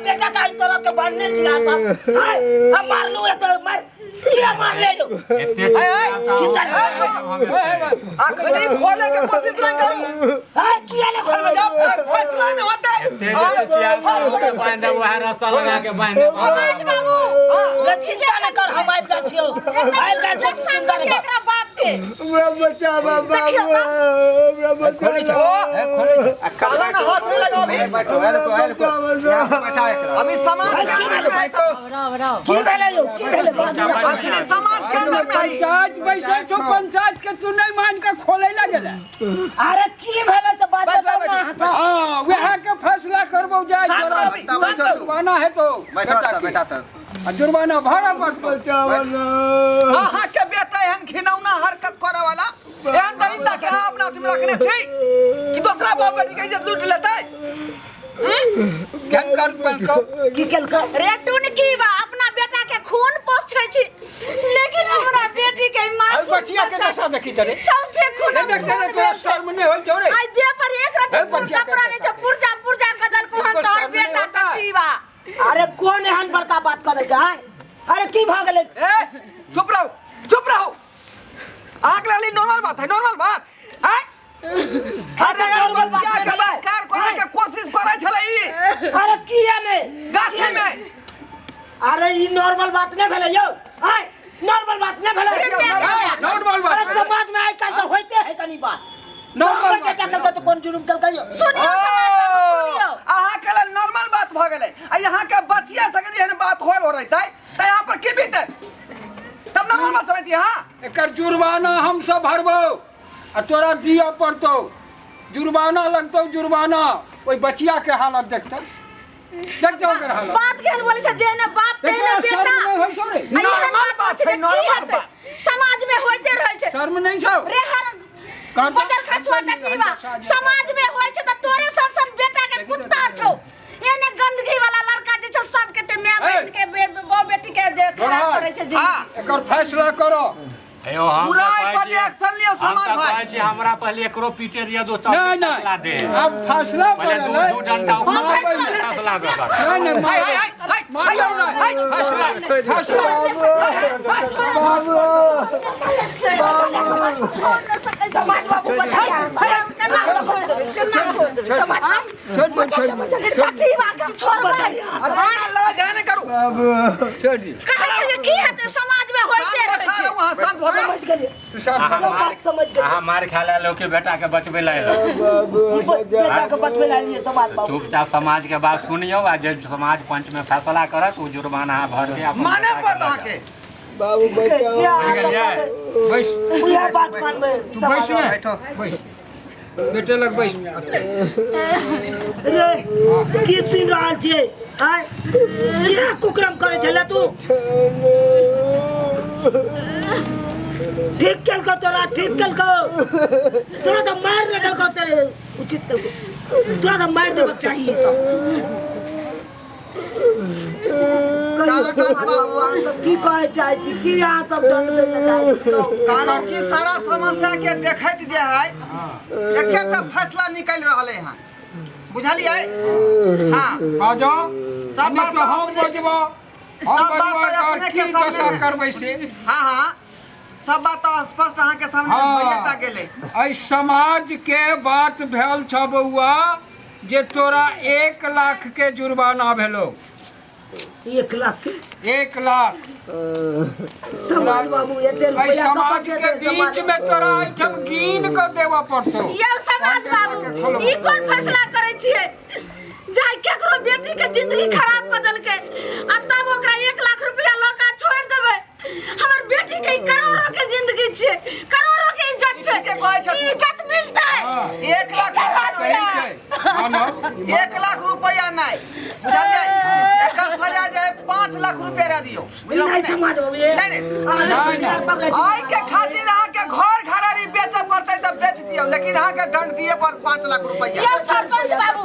बेटा के एहि तरह के बांधने छी अहाँ सब आय, हम मारलू एते मार किया मारले यौ एते चिंता नहि करू। अखनी खोले के कोशिश नहीं करू आय, किया नहि खोलबै जब तक फैसला नहीं होते एते जे चिचिया बांध देब वएह रस्सा लगा के बांध देब समाज बाबू रे चिंता नहि कर हम आबि गेल छियौ आबि गेल छियौ तू चिंता नहि कर एकरा बाप के हमरा बचावा बाबू हमरा बचावा काला ना हाथ नहीं लगाओ अभी अभी समाज के अंदर में है सब की भेलै यौ की भेलै बाजू ने। अखनी समाज के अंदर में है पंचायत बैसल छौ पंचायत के तू नहीं मान के खोले ला गेला अरे की भेलै से बात बैठ, बताउ बैठ, ना अहाँ सब हाँ वह के फैसला करबो जाय शांत तोरा रहो अभी, शांत रहो। जुर्माना है तो बेटा के। आ जुर्माना भरा पड़तो बचावा ना अहाँ के बेटा एहन घिनौना हरकत करे वाला एहन दरिंदा के अहाँ अपना हाथ में रखने छी कि दूसरा बाप बेटी के इज्जत लूट लेतै केहन कर पलको की केलकै रे टुनकी बा अपना बेटा के खून पोछै छी लेकिन हमरा बेटी के आई मासूम बचिया के दशा देखी तरे सौंसे खून नहीं देखते रे तोरा शर्म नहीं होई छौ रे आई देह पर एक ए, रत्ती बचिया के कपड़ा नहीं दशा छै पुर्जा पुर्जा कदल को हम तोरा तोहर शर्म नहीं बेटा होता? टुनकी बा अरे कोन एहन बड़का बात कऽ देलकै आँय? अरे की भऽ गेलै ए चुप रहो चुप रहो अहाँ के लेल नॉर्मल बात है नॉर्मल बात हैं अरे यार नॉर्मल बात बच्चा के नहीं बलात्कार करे के कोशिश करे छलै ई अरे किया ने गाछी में अरे ई नॉर्मल बात नहीं भेलै यौ आय नॉर्मल बात नहीं भेलै नॉर्मल बात अरे समाज में आइ काल्हि तऽ होइते है कनी बात नॉर्मल हमर बात बेटा केलकै तऽ कोन जुर्म केलकै यौ सुनियो समाज बाबू सुनियो अहाँ के लेल नॉर्मल बात भऽ गेलै आ यहाँ के बचिया सके एहन बात होल हो रहितै तऽ यहाँ पर की बीतै तब नॉर्मल बात समझती अहाँ एकर जुर्माना हम सब भरबो आ तोरा दिअ पड़तौ जुर्माना लगतौ जुर्माना ओहि बचिया के हालत देखतौ देखतौ ओकर हालत बात केहन बोलै छै जेहने बाप तेहने एकरा बेटा शर्म नहि होइ छौ रे आ एहन नॉर्मल बात बात होइ छै छै, तऽ की नॉर्मल हेतै? बात। समाज में होइते रहै छै शर्म नहि छौ रे हर कर- बजर खसुआ टटीबा समाज में होय छै त तोरे सन सन बेटा के कुत्ता छौ एने गंदगी वाला लड़का जे छै सबके ते माय बहन के बहु बेटी के जे खराब करै छै जिंदगी। हाँ एकर फैसला करो हेयो हम पूरा तऽ एहि कहै पर छी- एक्शन लियौ हम समाज तऽ भाई कहै छी हमरा पहिले एकरो पीटे दिअ दो तब नहीं फैसला नहीं दे अब फैसला पहिले दू पड़ल दू डंडा हाँ, ओकरा फैसला फैसला दे ओकर। नहीं नहीं हाय मार हाय हाय मारियौ हाय नहीं फैसला फैसला बाबू समाज बाबू बचाइए केना छोड़ देबै केना छोड़ देबै समाज छोड़ दे, छोड़ दे, टटीबा के हम छोड़बै बचाइए अरे ना लड़ा जाए नहीं करू बाबू छोड़ दे। कहै छै जे की हेतै समाज में शांत होइते रहै बैठा छै रहू अहाँ शांत भऽ जाउ समझ गेलियै तू सब अहाँ सब बात समझ गेलियै अहाँ मार खा ले लोग के बेटा के बचबै लए एलहुँ। बाबू बेटा के बचबै लए एलियै समाज बाबू चुपचाप समाज के बात सुनियौ आ जे समाज पंच में फैसला करत ओ जुर्माना अहाँ भर के अपन माने बेटा के पड़त लऽ अहाँके बाबू जे बचाओ अहाँ बुझि गेलियै? सब बैस उएह बात मानबै तू समाज बैस ने बैठो बैस बेटे लग बैस रे की सुनि रहल छियै आँय इएह कुकरम करै छलै तू ठीक केलकौ तोरा ठीक केलकौ तोरा तऽ मारि नहि देलकौ चले उचित केलकौ तोरा तऽ मारि देबक चाही ई सब कालाकांत बाबू अहाँ सब की कहै चाहै छी की अहाँ सब दंड दै लए चाहै छी कहू। कहलहुँ कि सारा समस्या के देखैत जे है एकेटा फैसला निकलि रहलै हन बुझलियै हाँ बाजो सब नहि बात तऽ हम अपने- बजबो हम सब बात बजबो अपने एकर के की सामने दशा में। करबै से हाँ हाँ सब बात तऽ स्पष्ट अहाँके सामने हाँ। भइए टा गेलै एहि समाज के बात भेल छ बौआ जे तोरा 1 लाख के जुर्माना भेलो 1 लाख के 1 लाख समाज बाबू एते एहि रुपया समाज कतऽ के से देतै बीच समाज में तोरा एहिठाम गिन के देबऽ पड़तौ यौ समाज बाबू ई कोन फैसला करै छियै जाय केकरो बेटी के जिंदगी खराब कऽ देलकै आ तब ओकरा 1 लाख रुपया लऽ कऽ छोड़ि देबै हमर बेटी के ई करोड़ों के जिंदगी छियै करोड़ों के इज्जत छै ठीके कहै छथिन। इज्जत मिलतै हाँ। 1 लाख रुपया ठीक छै मानो 1 लाख रुपया नहीं बुझलियै एकर सजा जे है 5 लाख रुपया दे दियौ बुझलहुँ नहीं कि नहि? समाज बाबू ये नहीं, नहीं। नहीं, नहीं। आइ के खातिर अहाँके घर घरारी बेचऽ पड़तै तऽ बेच दियौ लेकिन अहाँके दंड दिए पर 5 लाख रुपया यौ सरपंच बाबू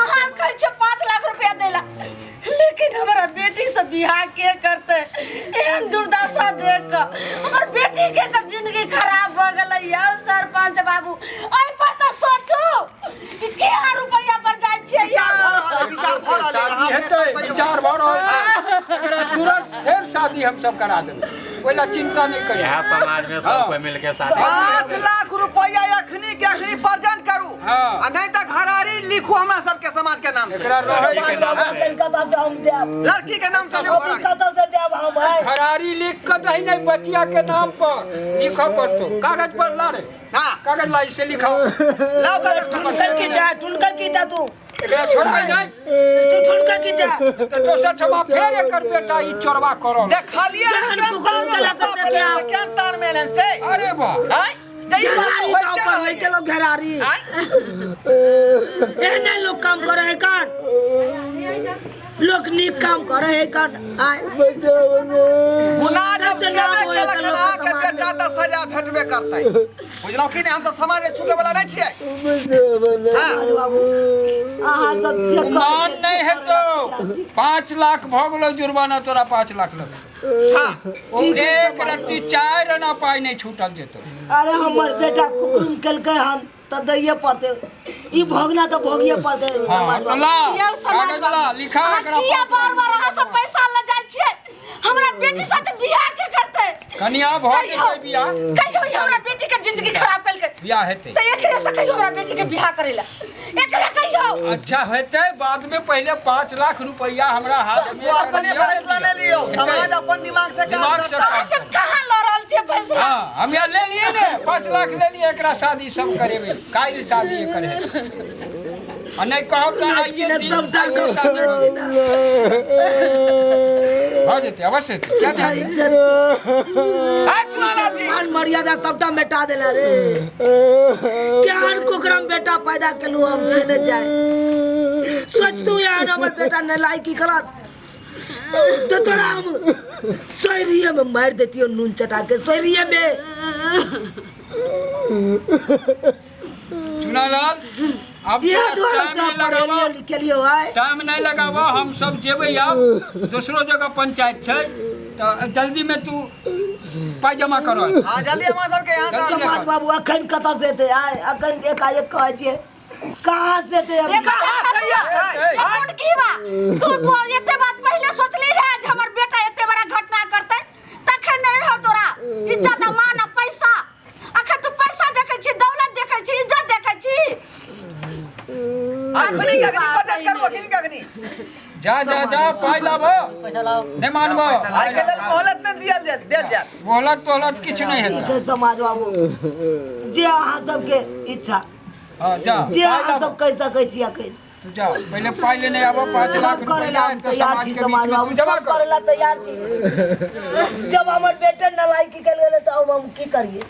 अहाँ कहै छियै 5 लाख रुपया दै ला लेकिन हमरा बेटी से बियाह के करतै एहन दुर्दशा देख कऽ हमर बेटी के सब जिंदगी खराब भऽ गेलै यौ सरपंच बाबू एहि पर तऽ सोचू कि के रुपया पर जाइ छियै विचार भऽ रहल है, विचार भऽ रहल है, शादी अहाँ हेतै, अपने विचार भऽ रहल छै। एकरा तुरंत फेर शादी हमसब करा देबै, ओहि लए चिंता नहि करियौ। इएह समाज में सब कोई मिलके शादी 5 लाख रुपया अखनी के अखनी प्रेजेंट करू हाँ। आ नहीं तऽ घरारी लिखू हमरा सबके समाज के नाम से। एकरा रहै लड़की के नाम से। अखन कतऽ से हम देब? लड़की के नाम से लिखू अभी घरारी। कतऽ से देब हम? आय घरारी लिख कऽ दही नहि, बचिया के नाम पर लिखऽ पड़तौ। कागज पर ला रे, हाँ कागज ला, इसे लिखाओ। लाओ कागज। ठुनकल की जा, ठुनकल की जा तू, एकरा छोड़बै नहि तू ठुनकल की जा। तऽ दोसर ठमा फेर एकर बेटा ई चोरबा करल। देखलिए केहन कुकुर चला सब देखे आओ। केहन तार में एलन से। अरे वाह, आय तऽ ई बात घेरारी होइते गाँव पर रहैए। होइ के लोग घेरारी। आय एहने लोग काम करे है कान, लोग नीक काम करे है कान। आय बचाओ ना। गुनाह जब दस नाम केबे होए केलक तऽ लोक अहाँके समाज में। बेटा तऽ सजा भेटबे करतै, बुझलहुँ कि नहि? हम तऽ समाज के छुके वाला नहि छियै। बचाओ ना। हाँ। बाबू अहाँ सब जे कहै मान छियै नहि से हेतौ। करै छी। 5 लाख भऽ गेलौ जुर्माना तोरा, 5 लाख लगौ। हाँ ओ एक रत्ती 4 आना पाइ नहि छूटल जेतौ। अरे हमर बेटा कुकुम केलकै हन तऽ दैये पड़तै, ई भोगना तऽ भोगिये पड़तै। हाँ समाज तऽ बाबू। ला यौ समाज कागज ला, बाबू, लिखा अहाँ एकरा। किया 5 लाख बार बार अहाँ सब पैसा लऽ जाइ छियै? हमरा बेटी साथे बियाह के करतै? कनिया भऽ कहियौ जेतै बियाह। कहियौ ई हमरा बेटी के जिंदगी खराब केलकै। बियाह हेतै तऽ एकरे से कहियौ हमरा बेटी के बियाह करै ला, एकरे कहियौ। अच्छा हेतै बाद में, पहिले 5 लाख रुपया हमरा हाथ में वो अपने फैसला नहि लियौ, समाज अपन दिमाग से काम दिमाग से करता। अहाँ सब कहाँ लऽ रहल छियै फैसला? हाँ हम यहाँ ले लिए ने, 5 लाख ले लिए, एकरा शादी सब करेबै, काल्हि शादी एकर हेतै। आ नहि कहब तऽ सुनै छी आइए ने दिन सबटा आइए गप शादी सुनै छी ने। भऽ जेतै, अवश्य हेतै। क्या चाचा जाने? इज्जत आय चुनालाल जी, मान मर्यादा सबटा मेटा देला रे। केहन कुकरम बेटा पैदा केलू हम से नहि जाय। सोच तू एहन हमर बेटा नहि लायकी करत तो तोरा हम सोहरिये में मारि देतियो नून चटा के, सोहरिये में। चुनालाल अब इएह दुआरे टाइम तोरा नहीं लगाबो, पढ़ेलियो लिखेलियो आय। टाइम नहीं लगाबो, हम सब जेबै आब दोसरो जगह पंचायत छै, तऽ जल्दी में तू पाइ जमा कर। हाँ जल्दी हमरा सबके यहाँ से जल्दी। समाज बाबू अखन कतऽ से एतै आय? अखन एकाएक कहै छियै कहाँ से एतै? अभी? कहाँ से एतै? कोन की बा तू एते बात पहिले सोचली रहे जे हमर बेटा एते बड़ा घटना करतै? तखन नहि रहो तोरा इज्जत आ मान आ पैसा। अखन तू पैसा देखै छी, दौलत देखै छी, इज्जत देखै छी। अखनी के अखनी प्रेजेंट करू, अखनी के अखनी। जा जा जा पाइ लाबो, नहि मानबो। आइ के लेल मोहलत नहि दियल जाय, देल जाय। मोहलत तोहलत किछु नहि ठीक हेतै। है समाज बाबू, जे अहाँ सबके इच्छा, हाँ जा, जे पाइ अहाँ लाबो। सब कहि सकै छी अखन तू जा, पहिले पाइ लेने आबो, 5 लाख सब करे रुपया ला हम एतऽ तैयार समाज छी। के बीच समाज में बाबू तू जमा सब कर। करे ला तैयार छी। जब हमर बेटे नालायकी कल गेलै तऽ अब हम की करिए?